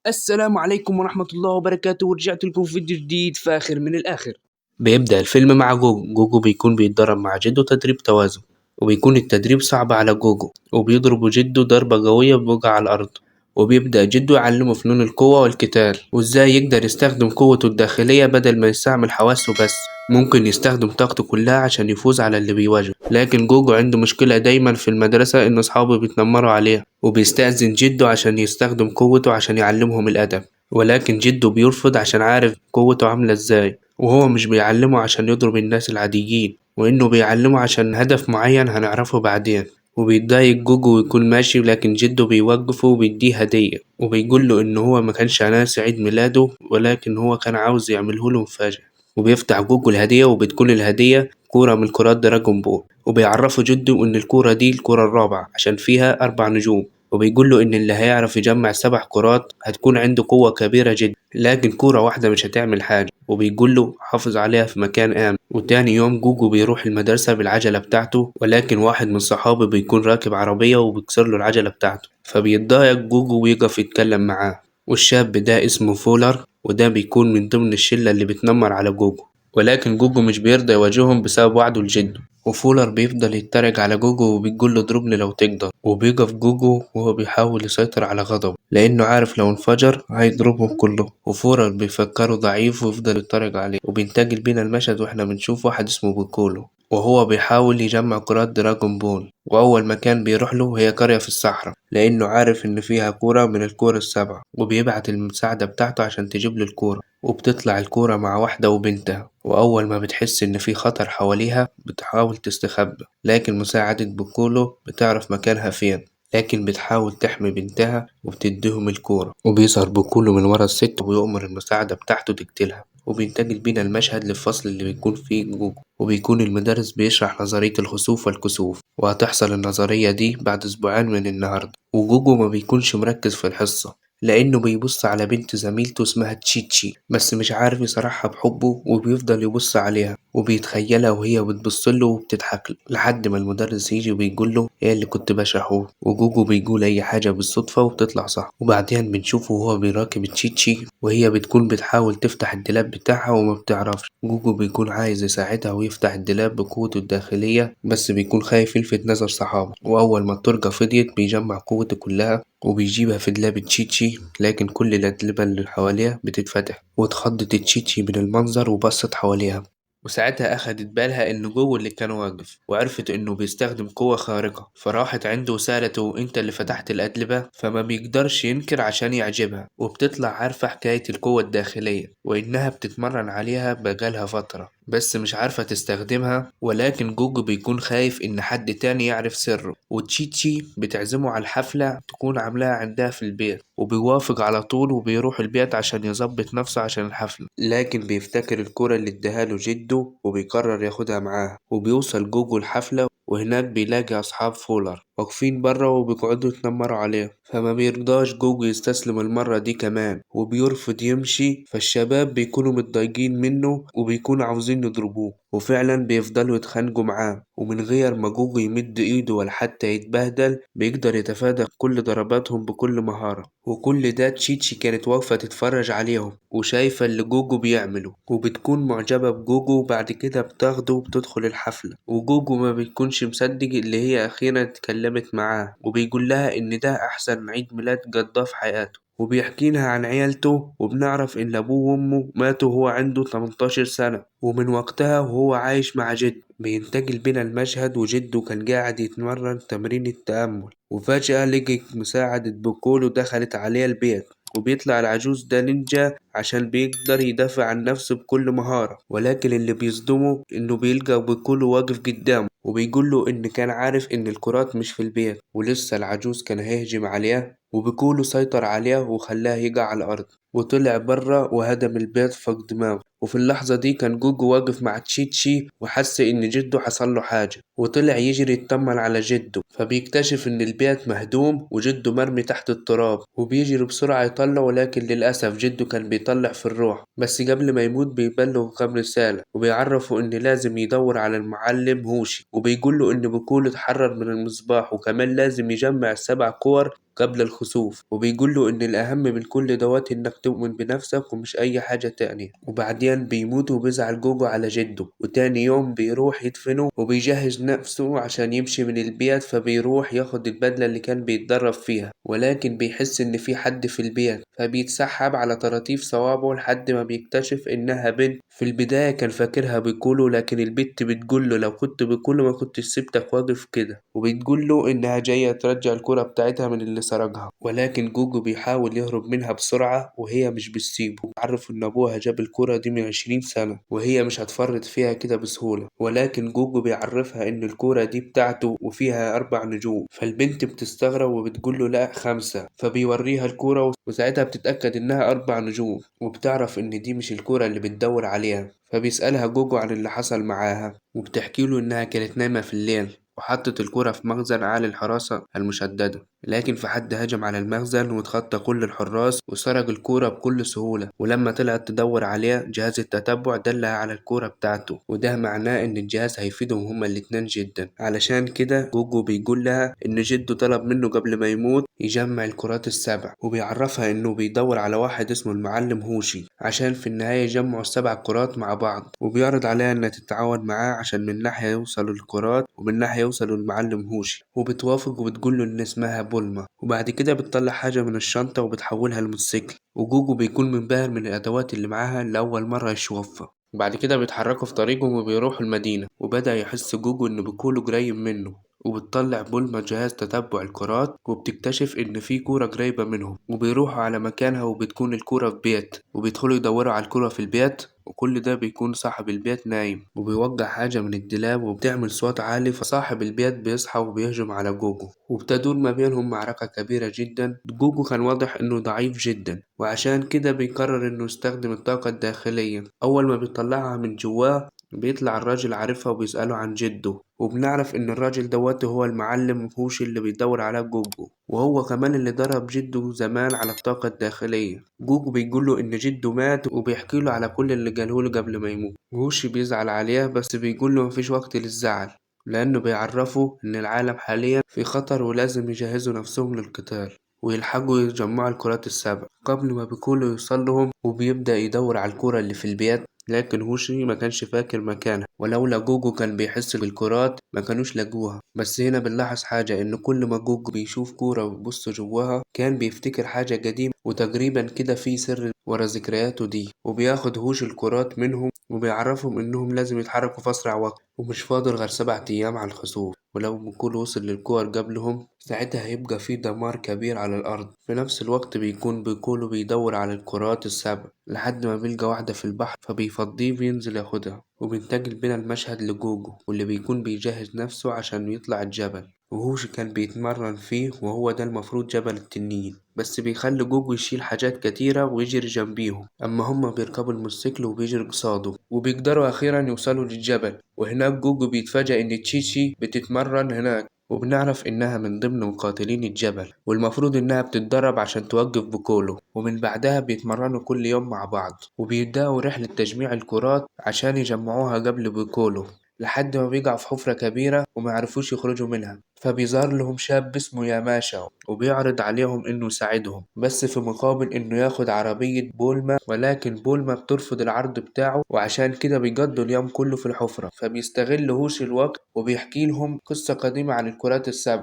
السلام عليكم ورحمة الله وبركاته، ورجعت لكم في فيديو جديد فاخر من الآخر. بيبدأ الفيلم مع جوجو. جوجو بيكون بيتدرب مع جده تدريب توازن، وبيكون التدريب صعب على جوجو، وبيضربه جده ضربة قوية بوجع على الأرض. وبيبدأ جده يعلمه فنون القوة والقتال، وإزاي يقدر يستخدم قوته الداخلية بدل ما يستعمل حواسه بس، ممكن يستخدم طاقته كلها عشان يفوز على اللي بيواجهه. لكن جوجو عنده مشكلة دايما في المدرسة، إن أصحابه بيتنمروا عليه، وبيستأذن جده عشان يستخدم قوته عشان يعلمهم الأدب، ولكن جده بيرفض عشان عارف قوته عاملة إزاي، وهو مش بيعلمه عشان يضرب الناس العاديين، وإنه بيعلمه عشان هدف معين هنعرفه بعدين. وبيتضايق جوجو ويكون ماشي، لكن جده بيوقفه وبيديه هدية، وبيقول له إن هو ما كانش ناسي عيد ميلاده، ولكن هو كان عاوز يعمله له مفاجأة. وبيفتح جوجو الهدية، وبتكون الهدية كورة من كرات دراجون بول، وبيعرفه جده إن الكورة دي الكورة الرابعة عشان فيها 4 نجوم، وبيقول له إن اللي هيعرف يجمع 7 كرات هتكون عنده قوة كبيرة جدا، لكن كورة واحدة مش هتعمل حاجة، وبيقول له حافظ عليها في مكان آمن. وتاني يوم جوجو بيروح المدرسة بالعجلة بتاعته، ولكن واحد من صحابه بيكون راكب عربية وبيكسر له العجلة بتاعته، فبيتضايق جوجو ويقف يتكلم معاه. والشاب ده اسمه فولر، وده بيكون من ضمن الشلة اللي بتنمر على جوجو، ولكن جوجو مش بيرضى يواجههم بسبب وعده لجده. وفولر بيفضل يتريق على جوجو وبيقول له اضربني لو تقدر، وبيقف جوجو وهو بيحاول يسيطر على غضبه لأنه عارف لو انفجر هيضربهم كلهم. وفولر بيفكره ضعيف ويفضل يتريق عليه. وبينتقل بينا المشهد واحنا بنشوف واحد اسمه بيكولو، وهو بيحاول يجمع كرات دراجون بول، وأول مكان بيروح له هي قرية في الصحراء لأنه عارف إن فيها كورة من الكور ال7، وبيبعت المساعدة بتاعته عشان تجيب له الكورة. وبتطلع الكورة مع واحدة وبنتها، وأول ما بتحس إن في خطر حواليها بتحاول تستخبى، لكن مساعدة بيكولو بتعرف مكانها فين، لكن بتحاول تحمي بنتها وبتديهم الكورة. وبيظهر بيكولو من ورا الست وبيؤمر المساعدة بتاعته تقتلها. وبينتقل بينا المشهد للفصل اللي بيكون فيه جوجو، وبيكون المدرس بيشرح نظرية الخسوف والكسوف، وهتحصل النظرية دي بعد أسبوعين من النهاردة. وجوجو ما بيكونش مركز في الحصة لأنه بيبص على بنت زميلته اسمها تشيتشي، بس مش عارف يصارحها بحبه، وبيفضل يبص عليها وبيتخيلها وهي بتبص له وبتضحك له، لحد ما المدرس يجي وبيقول له ايه اللي كنت بشرحه، وجوجو بيقول اي حاجة بالصدفة وبتطلع صح. وبعدين بنشوفه وهو بيراقب تشيتشي وهي بتكون بتحاول تفتح الدولاب بتاعها وما بتعرفش. جوجو بيكون عايز يساعدها ويفتح الدولاب بقوته الداخلية، بس بيكون خايف يلفت نظر صحابه. وأول ما الترجة فضيت بيجمع قوته كلها وبيجيبها في دولاب تشيتشي، لكن كل الأدلبة اللي حواليها بتتفتح، واتخضت تشيتشي من المنظر وبصت حواليها، وساعتها أخدت بالها إن جوجو اللي كان واقف، وعرفت إنه بيستخدم قوة خارقة، فراحت عنده وسألته أنت اللي فتحت الأدلبة؟ فما بيقدرش ينكر عشان يعجبها، وبتطلع عارفة حكاية القوة الداخلية وإنها بتتمرن عليها بقالها فترة بس مش عارفة تستخدمها. ولكن جوجو بيكون خايف إن حد تاني يعرف سره، وتشيتشي بتعزمه على الحفلة تكون عاملاها عندها في البيت، وبيوافق على طول وبيروح البيت عشان يظبط نفسه عشان الحفلة، لكن بيفتكر الكرة اللي اداها له جده وبيقرر ياخدها معاه. وبيوصل جوجو الحفلة، وهناك بيلاقي أصحاب فولر واقفين بره وبيقعدوا يتنمروا عليه، فما بيرضاش جوجو يستسلم المرة دي كمان وبيرفض يمشي، فالشباب بيكونوا متضايقين منه وبيكونوا عاوزين يضربوه، وفعلا بيفضلوا يتخانقوا معاه. ومن غير ما جوجو يمد ايده ولا حتى يتبهدل بيقدر يتفادى كل ضرباتهم بكل مهارة. وكل ده تشيتشي كانت واقفة تتفرج عليهم وشايفة اللي جوجو بيعمله، وبتكون معجبة بجوجو، وبعد كده بتاخده وبتدخل الحفلة. وجوجو ما بيكونش مصدق اللي هي أخيرا اتكلمت معاه، وبيقول لها إن ده أحسن عيد ميلاد قضاه في حياته، وبيحكي لها عن عيلته، وبنعرف إن أبوه وأمه ماتوا وهو عنده 18 سنة، ومن وقتها وهو عايش مع جده. بينتقل بينا المشهد وجده كان قاعد يتمرن تمرين التأمل، وفجأة لقي مساعدة بيكولو دخلت عليه البيت، وبيطلع العجوز ده نينجا عشان بيقدر يدافع عن نفسه بكل مهارة. ولكن اللي بيصدمه إنه بيلقى بيكولو واقف قدامه، وبيقول له إن كان عارف إن الكرات مش في البيت، ولسه العجوز كان هيهجم عليه، وبيكولو سيطر عليه وخلاه يقع على الأرض. وطلع بره وهدم البيت فوق دماغه. وفي اللحظة دي كان جوجو واقف مع تشيتشي وحس إن جده حصل له حاجة، وطلع يجري يطمن على جده، فبيكتشف إن البيت مهدوم وجده مرمي تحت التراب، وبيجري بسرعة يطلعه، ولكن للأسف جده كان بيطلع في الروح. بس قبل ما يموت بيبلغ كام رسالة وبيعرفه إن لازم يدور على المعلم هوشي، وبيقول له إن بيكولو اتحرر من المصباح وكمان لازم يجمع ال7 كور قبل الخسوف، وبيقول له إن الأهم من كل دوت إنك تؤمن بنفسك ومش أي حاجة تانية. وبعدين بيموت وبيزعل جوجو على جده، وتاني يوم بيروح يدفنه وبيجهز نفسه عشان يمشي من البيت، فبيروح ياخد البدلة اللي كان بيتدرب فيها، ولكن بيحس إن في حد في البيت، فبيتسحب على طراطيف صوابعه لحد ما بيكتشف إنها بنت. في البداية كان فاكرها بيكولو، لكن البت بتقول له لو كنت بيكولو ما كنتش سبتك واقف كده، وبتقول له إنها جاية ترجع الكرة بتاعتها من اللي سرقها، ولكن جوجو بيحاول يهرب منها بسرعة وهي مش بتسيبه. عرف إن أبوها جاب الكرة دي من 20 سنة وهي مش هتفرط فيها كده بسهولة، ولكن جوجو بيعرفها إن الكرة دي بتاعته وفيها 4 نجوم، فالبنت بتستغرب وبتقول له لا 5، فبيوريها الكرة وساعتها بتتأكد إنها 4 نجوم، وبتعرف إن دي مش الكرة اللي بتدور عليها. فبيسألها جوجو عن اللي حصل معاها، وبتحكي له إنها كانت نايمة في الليل وحطت الكرة في مخزن عالي الحراسة المشددة، لكن في حد هجم على المخزن واتخطى كل الحراس وسرق الكورة بكل سهولة، ولما طلعت تدور عليه جهاز التتبع دلها على الكورة بتاعته، وده معناه إن الجهاز هيفيدهم هما الاتنين جدا. علشان كده جوجو بيقول لها إن جده طلب منه قبل ما يموت يجمع الكرات ال7، وبيعرفها إنه بيدور على واحد اسمه المعلم هوشي عشان في النهاية يجمعوا ال7 كرات مع بعض، وبيعرض عليها إنها تتعاون معاه عشان من ناحية يوصلوا الكرات ومن ناحية يوصلوا المعلم هوشي، وبتوافق وبتقول له إن اسمها بولما. وبعد كده بتطلع حاجة من الشنطة وبتحولها لموتوسيكل، وجوجو بيكون منبهر من الأدوات اللي معاها لأول مرة يشوفها. وبعد كده بيتحركوا في طريقهم وبيروحوا المدينة، وبدأ يحس جوجو إن بيكولو قريب منه، وبتطلع بولما جهاز تتبع الكرات وبتكتشف إن في كورة قريبة منهم، وبيروحوا على مكانها وبتكون الكورة في بيت، وبيدخلوا يدوروا على الكورة في البيت، وكل ده بيكون صاحب البيت نايم، وبيوقع حاجة من الدولاب وبتعمل صوت عالي، فصاحب البيت بيصحى وبيهجم على جوجو، وبتدور ما بينهم معركة كبيرة جدا. جوجو كان واضح إنه ضعيف جدا، وعشان كده بيقرر إنه يستخدم الطاقة الداخلية. أول ما بيطلعها من جواه بيطلع الراجل عارفها وبيسأله عن جده، وبنعرف إن الراجل دوت هو المعلم هوشي اللي بيدور على جوجو، وهو كمان اللي ضرب جده زمان على الطاقة الداخلية. جوجو بيقوله إن جده مات وبيحكي له على كل اللي قاله له قبل ما يموت. هوشي بيزعل عليه بس بيقول له مفيش وقت للزعل، لأنه بيعرفه إن العالم حاليا في خطر ولازم يجهزوا نفسهم للقتال ويلحقوا يجمعوا الكرات ال7 قبل ما بيكولو يوصل لهم. وبيبدأ يدور على الكرة اللي في البيت، لكن هوشي ما كانش فاكر مكانها، ولولا جوجو كان بيحس بالكرات ما كانوش لقوها. بس هنا بنلاحظ حاجة، إن كل ما جوجو بيشوف كورة ويبص جواها كان بيفتكر حاجة قديمة، وتقريبا كده في سر ورا ذكرياته دي. وبياخد هوشي الكرات منهم وبيعرفهم إنهم لازم يتحركوا في أسرع وقت، ومش فاضل غير 7 أيام على الخسوف، ولو بيكولو وصل للكور قبلهم ساعتها هيبقى في دمار كبير على الأرض. في نفس الوقت بيكون بيكولو بيدور على الكرات ال7 لحد ما بيلقى واحدة في البحر، فبيفضيه وينزل ياخدها. وبينتقل بينا المشهد لجوجو واللي بيكون بيجهز نفسه عشان يطلع الجبل، وهوشي كان بيتمرن فيه وهو ده المفروض جبل التنين، بس بيخلي جوجو يشيل حاجات كتيرة ويجري جنبيهم، أما هما بيركبوا الموتوسيكل وبيجروا قصاده، وبيقدروا أخيرا يوصلوا للجبل. وهناك جوجو بيتفاجأ إن تشيشي بتتمرن هناك، وبنعرف إنها من ضمن مقاتلين الجبل، والمفروض إنها بتتدرب عشان توقف بيكولو. ومن بعدها بيتمرنوا كل يوم مع بعض، وبيبدأوا رحلة تجميع الكرات عشان يجمعوها قبل بيكولو، لحد ما بيقعوا في حفرة كبيرة وما يعرفوش يخرجوا منها. فبيظهر لهم شاب اسمه ياماشا وبيعرض عليهم إنه يساعدهم، بس في مقابل إنه ياخد عربية بولما، ولكن بولما بترفض العرض بتاعه، وعشان كده بيقضوا اليوم كله في الحفرة. فبيستغل هوشي الوقت وبيحكي لهم قصة قديمة عن الكرات ال7،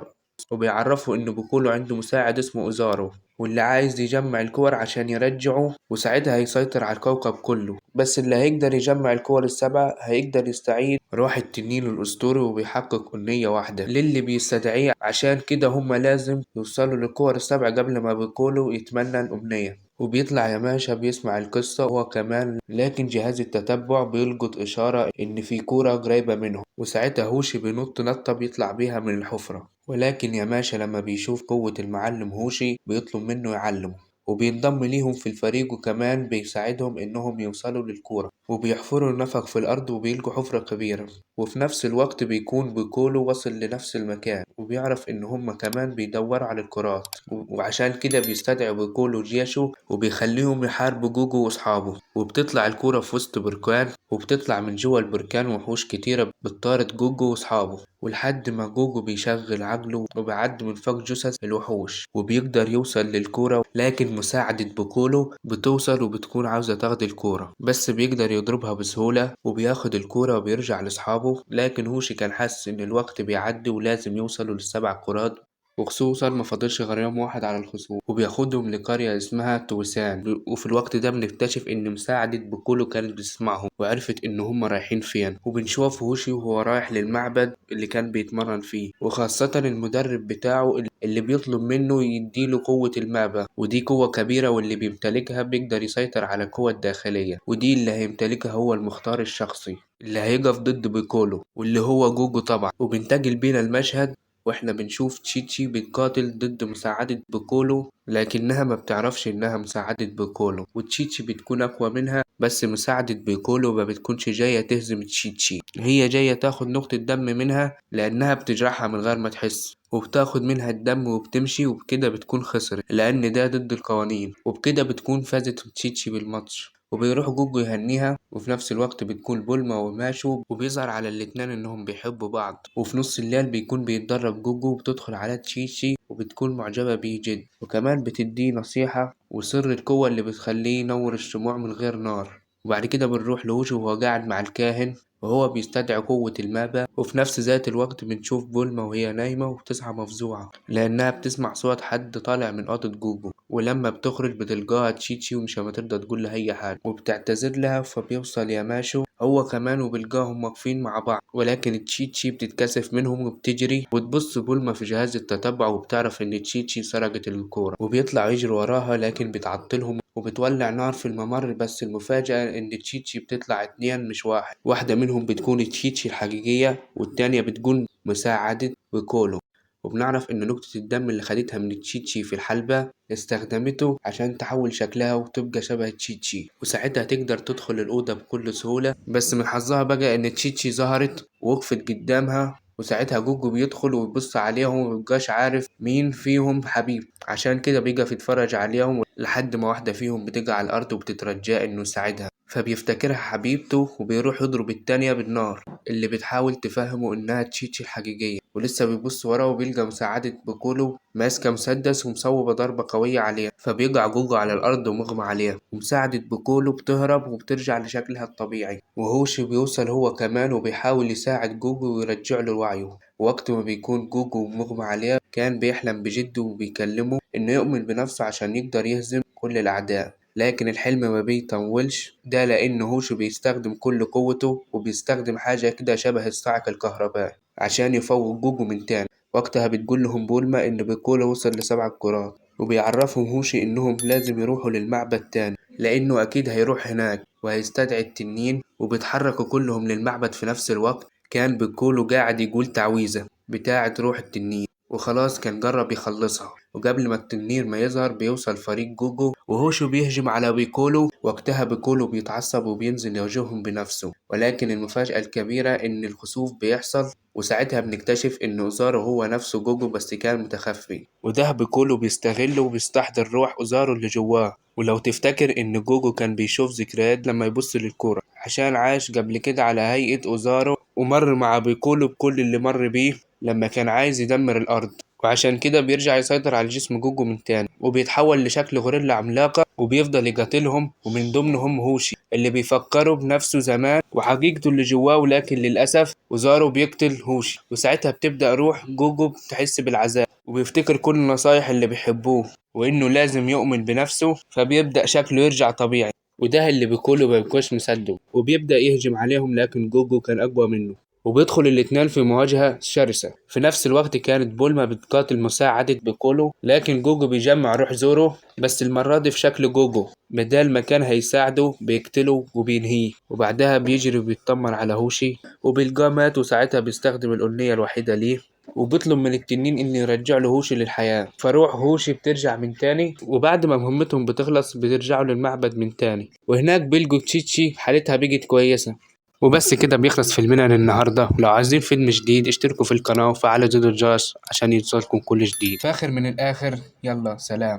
وبيعرفوا إن بيكولو عنده مساعد اسمه أوزارو، واللي عايز يجمع الكور عشان يرجعه، وساعتها هيسيطر على الكوكب كله. بس اللي هيقدر يجمع الكور ال7 هيقدر يستعيد روح التنين الأسطوري وبيحقق أمنية واحدة للي بيستدعيه، عشان كده هما لازم يوصلوا للكور ال7 قبل ما بيكولو يتمنى الأمنية. وبيطلع ياماشا بيسمع القصة هو كمان، لكن جهاز التتبع بيلقط إشارة إن في كورة قريبة منهم، وساعتها هوشي بينط نطة بيطلع بيها من الحفرة. ولكن ياماشا لما بيشوف قوة المعلم هوشي بيطلب منه يعلمه، وبينضم ليهم في الفريق، وكمان بيساعدهم إنهم يوصلوا للكورة، وبيحفروا نفق في الأرض وبيلقوا حفرة كبيرة. وفي نفس الوقت بيكون بيكولو وصل لنفس المكان، وبيعرف إن هما كمان بيدوروا على الكرات، وعشان كده بيستدعي بيكولو جيشه وبيخليهم يحاربوا جوجو وأصحابه. وبتطلع الكورة في وسط بركان، وبتطلع من جوه البركان وحوش كتيرة بتطارد جوجو وأصحابه، ولحد ما جوجو بيشغل عقله وبيعدي من فوق جثث الوحوش وبيقدر يوصل للكورة. لكن مساعدة بيكولو بتوصل وبتكون عاوزة تاخد الكورة، بس بيقدر يضربها بسهولة وبياخد الكورة وبيرجع لأصحابه. لكن هوشي كان حاسس إن الوقت بيعدي ولازم يوصلوا للسبع كرات، وخصوصا ما فاضلش غير يوم واحد على الخصوم، وبياخدهم لقرية اسمها توسان. وفي الوقت ده بنكتشف ان مساعدة بيكولو كانت بتسمعهم وعرفت ان هم رايحين فين. وبنشوف هوشي وهو رايح للمعبد اللي كان بيتمرن فيه، وخاصة المدرب بتاعه اللي بيطلب منه يديله قوة المابا، ودي قوة كبيرة واللي بيمتلكها بيقدر يسيطر على القوة الداخلية، ودي اللي هيمتلكها هو المختار الشخصي اللي هيقف ضد بيكولو واللي هو جوجو طبعا. وبنتقل بينا المشهد واحنا بنشوف تشيتشي بتقاتل ضد مساعدة بيكولو، لكنها ما بتعرفش انها مساعدة بيكولو، وتشيتشي بتكون اقوى منها، بس مساعدة بيكولو ما بتكونش جاية تهزم تشيتشي، هي جاية تاخد نقطة دم منها لانها بتجرحها من غير ما تحس، وبتاخد منها الدم وبتمشي، وبكده بتكون خسرت لان ده ضد القوانين، وبكده بتكون فازت تشيتشي بالماتش. وبيروح جوجو يهنيها، وفي نفس الوقت بتكون بولما وماشو، وبيظهر على الاتنين انهم بيحبوا بعض. وفي نص الليل بيكون بيتدرب جوجو، وبتدخل على تشيتشي وبتكون معجبة بيه جدا، وكمان بتديه نصيحة وسر القوة اللي بتخليه ينور الشموع من غير نار. وبعد كده بنروح لهوشي وهو قاعد مع الكاهن وهو بيستدعي قوة المابا. وفي نفس ذات الوقت بنشوف بولما وهي نايمة وبتصحى مفزوعة لأنها بتسمع صوت حد طالع من أوضة جوجو، ولما بتخرج بتلقاها تشيتشي ومش هترضى تقول لها أي حاجة وبتعتذر لها. فبيوصل ياماشو هو كمان وبيلقاهم واقفين مع بعض، ولكن تشيتشي بتتكسف منهم وبتجري، وتبص بولما في جهاز التتبع وبتعرف إن تشيتشي سرقت الكورة، وبيطلع يجري وراها لكن بتعطلهم وبتولع نار في الممر. بس المفاجأة إن تشيتشي بتطلع اتنين مش واحد، واحدة منهم بتكون تشيتشي الحقيقية والتانية بتكون مساعدة بيكولو. وبنعرف إن نقطة الدم اللي خدتها من تشيتشي في الحلبة استخدمته عشان تحول شكلها وتبقى شبه تشيتشي، وساعتها تقدر تدخل الأوضة بكل سهولة. بس من حظها بقى إن تشيتشي ظهرت ووقفت قدامها، وساعتها جوجو بيدخل ويبص عليهم ومبيبقاش عارف مين فيهم حبيب، عشان كده بيقف يتفرج عليهم لحد ما واحدة فيهم بتقع على الأرض وبتترجاه إنه يساعدها، فبيفتكرها حبيبته وبيروح يضرب التانية بالنار اللي بتحاول تفهمه إنها تشيتشي الحقيقية. ولسه بيبص وراه وبيلقى مساعدة بيكولو ماسكة مسدس ومصوبة ضربة قوية عليها، فبيقع جوجو على الأرض ومغمى عليها، ومساعدة بيكولو بتهرب وبترجع لشكلها الطبيعي. وهوشي بيوصل هو كمان وبيحاول يساعد جوجو ويرجع له وعيه. وقت ما بيكون جوجو مغمى عليه كان بيحلم بجده وبيكلمه إنه يؤمن بنفسه عشان يقدر يهزم كل الأعداء، لكن الحلم ما بيطولش، ده لأن هوشي بيستخدم كل قوته وبيستخدم حاجة كده شبه الصاعق الكهربائي عشان يفوق جوجو من تاني. وقتها بتقول لهم بولما إن بيكولو وصل ل7 كرات، وبيعرفهم هوشي إنهم لازم يروحوا للمعبد تاني لأنه أكيد هيروح هناك وهيستدعي التنين. وبيتحركوا كلهم للمعبد في نفس الوقت. كان بيكولو قاعد يقول تعويذة بتاعة روح التنين وخلاص كان جرب يخلصها، وقبل ما التنين ما يظهر بيوصل فريق جوجو وهوشو بيهجم على بيكولو. وقتها بيكولو بيتعصب وبينزل يواجههم بنفسه، ولكن المفاجأة الكبيرة إن الخسوف بيحصل، وساعتها بنكتشف إن أوزارو هو نفسه جوجو بس كان متخفي، وده بيكولو بيستغله وبيستحضر روح أوزارو اللي جواه. ولو تفتكر إن جوجو كان بيشوف ذكريات لما يبص للكورة عشان عاش قبل كده على هيئة أوزارو ومر مع بيكولو بكل اللي مر بيه لما كان عايز يدمر الأرض، وعشان كده بيرجع يسيطر على جسم جوجو من تاني وبيتحول لشكل غوريلا عملاقة وبيفضل يقاتلهم، ومن ضمنهم هوشي اللي بيفكروا بنفسه زمان وحقيقته اللي جواه، ولكن للأسف أوزارو بيقتل هوشي، وساعتها بتبدأ روح جوجو بتحس بالعذاب وبيفتكر كل النصايح اللي بيحبوه وإنه لازم يؤمن بنفسه، فبيبدأ شكله يرجع طبيعي، وده اللي بيكولو ما بيبقاش مصدقه وبيبدأ يهجم عليهم، لكن جوجو كان أقوى منه وبيدخل الاتنين في مواجهة شرسة. في نفس الوقت كانت بولما بتقاتل مساعدة بيكولو، لكن جوجو بيجمع روح زورو بس المرة دي في شكل جوجو، بدال ما كان هيساعده بيقتله وبينهيه، وبعدها بيجري وبيطمن على هوشي وبيلقاه مات، وساعتها بيستخدم الأمنية الوحيدة ليه وبيطلب من التنين انه يرجع له هوشي للحياة. فروح هوشي بترجع من تاني، وبعد ما مهمتهم بتخلص بترجعوا للمعبد من تاني، وهناك بيلقوا تشيتشي حالتها بقت كويسة. وبس كده بيخلص فيلمنا للنهاردة. لو عايزين فيلم جديد اشتركوا في القناة وفعلوا زر الجرس عشان يوصلكم كل جديد. فاخر من الآخر، يلا سلام.